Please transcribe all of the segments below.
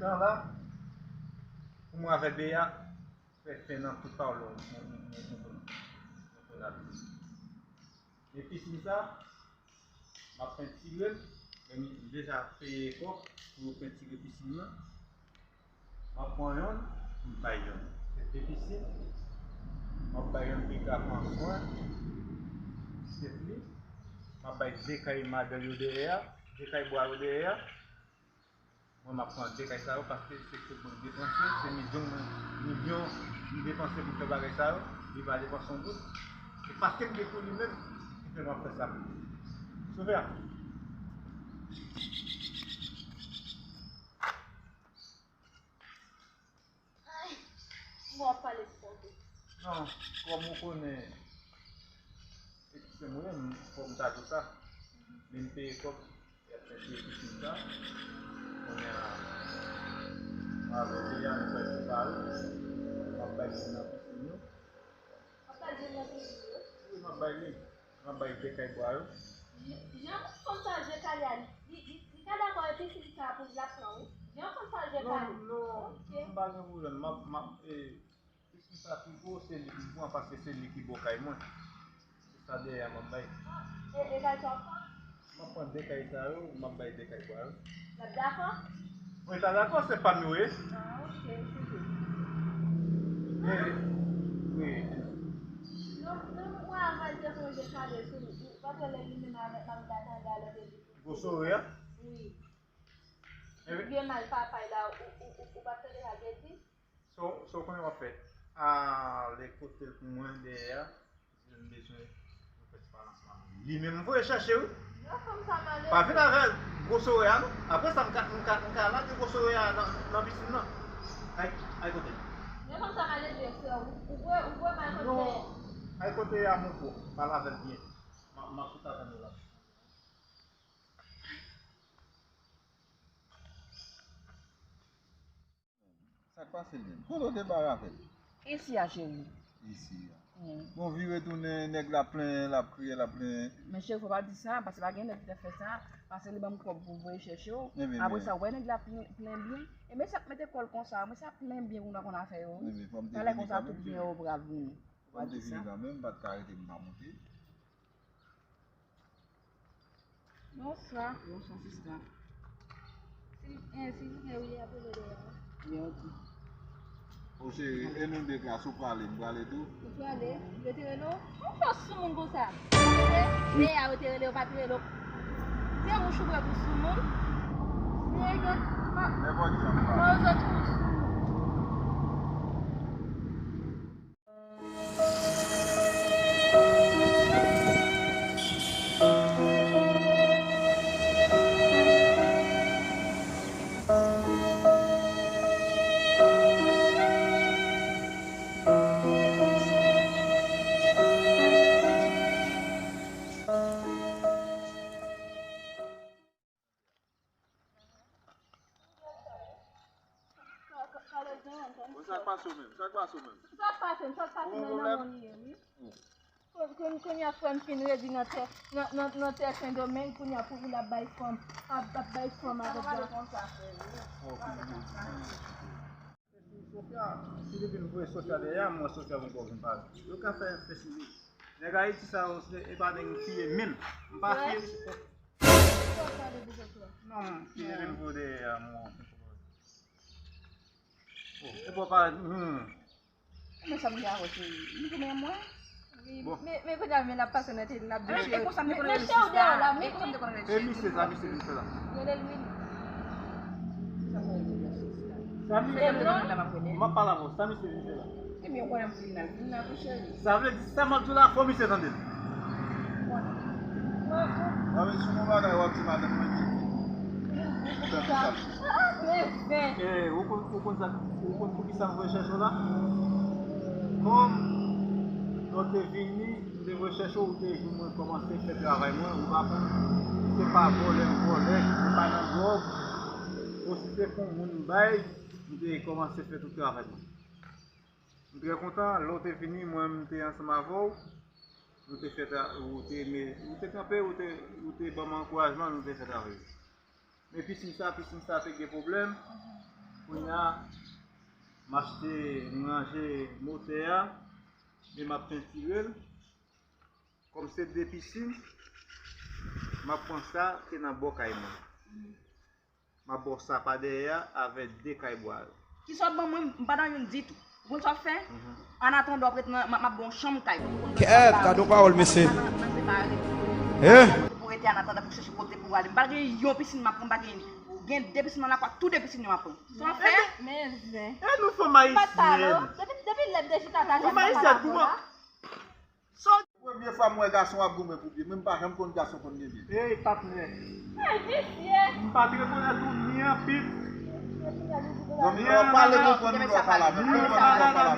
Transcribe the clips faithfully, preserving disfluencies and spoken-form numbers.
Tan la, pou mwen avèk Bea, fè fen nan tout pawòl nou, nou, nou, nou, nou, nou, nou, nou, nou. Men pisin sa, m ap pentire l, men m deja peye kòb pou yo pentire pisin nan. M ap pran yonn, m bay yonn. Se de pisin, m ap bay yonn Pika pran swen tèt li, m ap bay de kay madanm yo dèyè a, de kay bwa yo dèyè a. Mwen, m ap pran de kay sa yo paske se tout mwen depanse, se milyon mwen, milyon m depanse pou fè bagay sa yo, li pa depanse yon goud. Se paske m gen pou li menm ki fè m ap fè sa pou li. Sovè a. Ay, bon, w ap pale fò tou. Non, kòm ou konnen, se ti sè mwen, fò m ta di w sa. Men m peye kòb. Y ap fè pisin sa. Kounye a, avèk li a, nou fè ti pale. M ap bay moun nan pisin yo. W ap bay moun nan pisin yo? Wi, m ap bay li. M ap bay de kay bwa yo. Jan fanm sa je kale a, li, li, li, li ka dakò epi pisin sa pou l ap pran, wi. Jan fanm sa je kale. Non, non, m pa gen pwoblèm. M ap, m ap, e, Pisin sa pi gwo, se li ki pran, paske se li ki bò kay mwen. Se sa dèyè a m ap bay. E, e kay sa w ap pran? M ap pran de kay sa yo, m ap bay de kay bwa yo. L ap dakò? Mwen ta dakò, se pa m yo ye. Ah, ok, ok. E, wi. Non, non, mwen avan l te sonje kale sou li. Ou pa t wè lè li menm avèk manmi la t anba lè te di. Gwo sore a? Wi. Ebyen. Ou gen mal papay la, ou, ou, ou, ou pa t tande sa l te di? So, so konnen w ap fè. Ale kote l pou mwen dèyè a. M bezwen yon pèsipalans la. Li menm m voye chèche wi. Jan fanm sa malelve. Pa vin avè gwo sore a non. Apre sa m ka, m ka, m ka lage gwo sore a nan, nan pisin nan. Ay, ay kote l. Jan fanm sa malelve frè, ou, ou voye, ou voye m al kote. Non, ay kote a mon po. Pale avè l byen. M a, m ap tout atann ou la. Sa k pase l menm? Kote w te bare avè l? Isi a, cheri. Isi a. Wi. Bon, vire tounen, nèg la plen, l ap kriye, l ap plen. Men cheri, fò w pa di sa, paske pa gen nèg ki t ap fè sa, paske li ban m kòb pou voye chèche w. Apre sa, w wè nèg la plen, plen byen. Ebyen, sa k mete kò l konsa, men sa plen byen pou nou konn afè yo, wi. Talè konsa, tout byen yo pral vini. Fò w pa di sa. Fò m te vini kanmenm, m pa t ka rete m pa monte. Bonswa. Bonswa, sista. Si, eh, silvouplè, wi, apre lè dèyè a. Wi, ok. O cheri, e nou de klas, ou prale, m prale tou. Ou prale, yo te rele w? Ou fè w soumoun konsa. Wi. Lè a yo te rele w, pa t rele w. Se wouch ou bwè pou soumoun. Nèg yo, pa. Nenpòt jan m prale. Bon, zòt wouch. Bon, sa k pase w menm? Sa k pase w menm? Sa k pase m? Sa k pase m? Nan lanmou li ye, wi. Kon-, kon-, kounye a frè m fin redi nan tè, nan, nan, nan tè Sendomeng, kounye a pou vin ap bay fanm, ap, ap bay fanm avèk gason. Sofia, si li vin voye Sofia dèyè a, mwen Sofia vin pou vin pale. Yo ka fè fè sou li. Nèg Ayiti sa yo, se, e pa nèg m fiye menm. M pa fiye. Non, m fiye vin voye dèyè a, mwen. Bon, e pa, hmm. Men sa m gen avè w, cheri. M goumen mwen. Wi, bon. Men, men kounye a, men l ap pase nan tele, l ap di, e, e konsa m te konn rele sista. E konsa m te konn rele sista. E misye sa, misye vin fè la. Rele l Willy. Sa m rele sista. Sa misye vin fè la, m ap rele. M ap pale avè w, sa misye vin fè la. Ebyen, ou konnen m vin nan, vin nan tou, cheri. Sa vle di, sa m ap di w la, fò misye tande l. Bon. Bon, bon. Sa vle di, si w gon bagay, w ap di madanm mwen ki. Ou fè konsa. Ah, men zen. Eh, ou konn, ou konn sa, ou konn poukisa m voye chèche w la? Kòm lè w te vini, m te voye chèche w, ou te jwenn mwen kòmanse fè travay mwen, ou pa konn, si se pa vòlè m vòlè, si se pa nan dwòg, ou si se pou moun m bay, m te kòmanse fè tout travay mwen. M trè kontan, lè w te vini, mwen, m te ansanm avè w, nou te fè tra-, ou te, ou te kanpe, ou te, ou te ban m ankourajman, nou te fè travay. Men pisin sa, pisin sa te gen pwoblèm. Kounye a, m achte, m ranje motè a, men m ap pentire l. Kòm se de pisin, m ap pran sa ki nan bò kay mwen. M ap ba w sa pa dèyè a avèk de kay bwa yo. Kisa w ban mwen, m pa nan youn ditou. Ou konn sa w fè? Annatandan w ap ret nan, m ap ba w yon chanm kay. Kèt, gade yon pawòl, mesye. Nan, nan, nan separe. Eh? Pou rete annatandan pou chèche kote pou ale. M pa gen yon pisin m ap pran, m pa gen, gen de pisin nan lakwa, tou de pisin yo m ap pran. Sa w ap fè? Men zen. E nou fanm ayisyèn. Depi, depi lè m te chita ta jwenn fanm ayisyèn, kouman? Premye fwa m wè gason ap goumen pou pye, mwen m pa janm konn gason konn gen pye. Ey, patnè. Ey, visye. M pa t rekonèt ou ni an pip, ni an dada,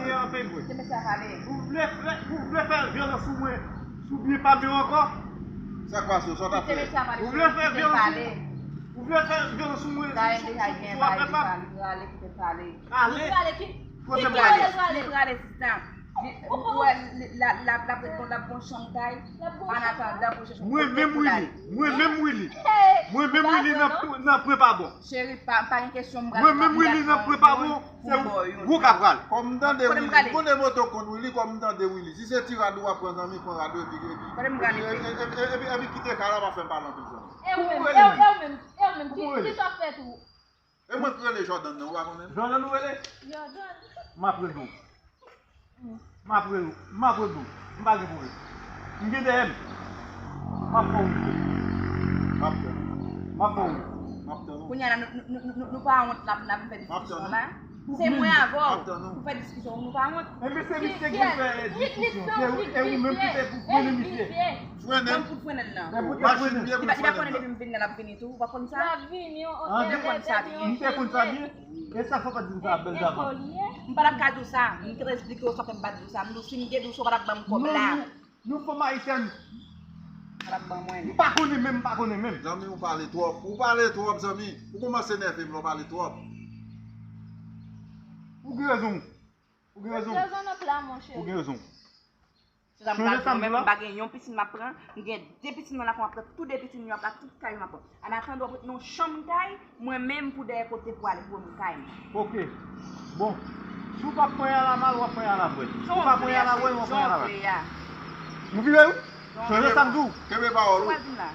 ni an pengwen. Ou vle fè, ou vle fè vyolans sou mwen, sou byen pa m yo ankò? Sa k pase w? Sa w t ap fè? Ou vle fè vyolans sou, ou vle fè vyolans sou mwen, sou, sou, sou, sou afè pa m? Ale. Kote m prale? Li prale, sista. Ou wè, l ap, l ap, l ap gon chanm kay. Annatandan pou chèche kote pou l ale. Mwen menm Willy, mwen menm Willy nan, nan pwen pa bon. Cheri, pa, pa gen kesyon, m pral, mwen menm Willy nan pwen pa bon, se ou, ou ka pral. Kòm m tande Willy, m konnen moto konn Willy, kòm m tande Willy. Si se ti rad ou ap pran, zanmi, pran rad ou epi, epi, epi, epi, epi kite kay la, pa fè m pale anpil, zanmi. E ou menm, e ou menm, e ou menm, ki, ki sa w fè tou? E mwen k rele Jordan nan, ou pa konnen? Jordan ou rele? Jordan. M ap rele w. M ap rele w. M ap rele w. M pa gen pwoblèm. M gen dèyè m. M ap fè w rive. M ap tann ou. M ap fè w rive. M ap tann ou. Kounye a la, nou, nou, nou, nou, nou pa wont la pou n ap fè diskisyon la. Se mwen avè w pou fè diskisyon, nou pa wont. Enben se misye ki vin fè diskisyon. Se ou, e ou menm ki te pou frennen misye. Frennen. Mwen pou frennen l nan. Machin byen pou frennen l nan. Li pa, li pa konnen depi m vin la, l ap vini tou. Ou pa konn sa? L ap vini, ou te konn sa byen. M te konn sa byen. E sa fè w pa t di m sa bèl zavan. M pa t ap ka di w sa. M te esplike w sa fè m pa t di w sa. M di w si m te di w sa, w pa t ap ban m kòb la. Nou, nou, nou fanm ayisyèn. Pa t ap ban mwen li. M pa konnen menm, m pa konnen menm. Zanmi, ou pale twòp. Ou pale twòp, zanmi. Ou kòmanse nève m lè w pale twòp. Ou gen rezon. Ou gen rezon. Rezon nan pla, monchè. Ou gen rezon. Se sa m pral di w, mwen menm m pa gen yon pisin m ap pran, m gen de pisin nan lakay, m ap pran tou de pisin yo, m ap pran tout kay yo, m ap pran. Annatandan w ap ret nan yon chanm kay, mwen menm pou dèyè kote pou ale pou mwen kay mwen. Ok. Bon. Si w p ap pran y a la mal, w ap pran y a la vwèt. Si w pa pran y a la vwèt, w ap pran y a la mal. Ou vire wi? Sonje sa m di w. Kenbe pawòl ou.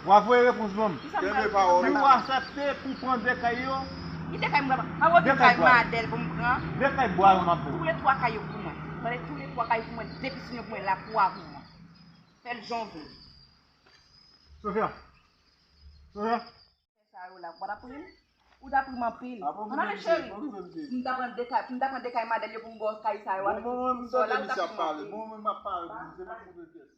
W ap voye repons ban m. Kenbe pawòl ou. Si w aksepte pou pran de kay yo, de kay bwa yo. De kay bwa yo m ap ba w. Tou le twa kay yo pou mwen. Tande, tou le twa kay pou mwen, de pisin yo pou mwen, lakou a pou mwen. Fè l jan w vle. Sofia. Sofia. Sa yo la, ou pa t ap ri m? Ou t ap ri m anpil. Ann ale, cheri. M ta pran de kay, m ta pran de kay Madèl yo pou m ba w kay sa yo avèk tout sò la, ou t ap ri m anpil. Bon, mwen, m ap pale pou misye, m ap montre pyès li.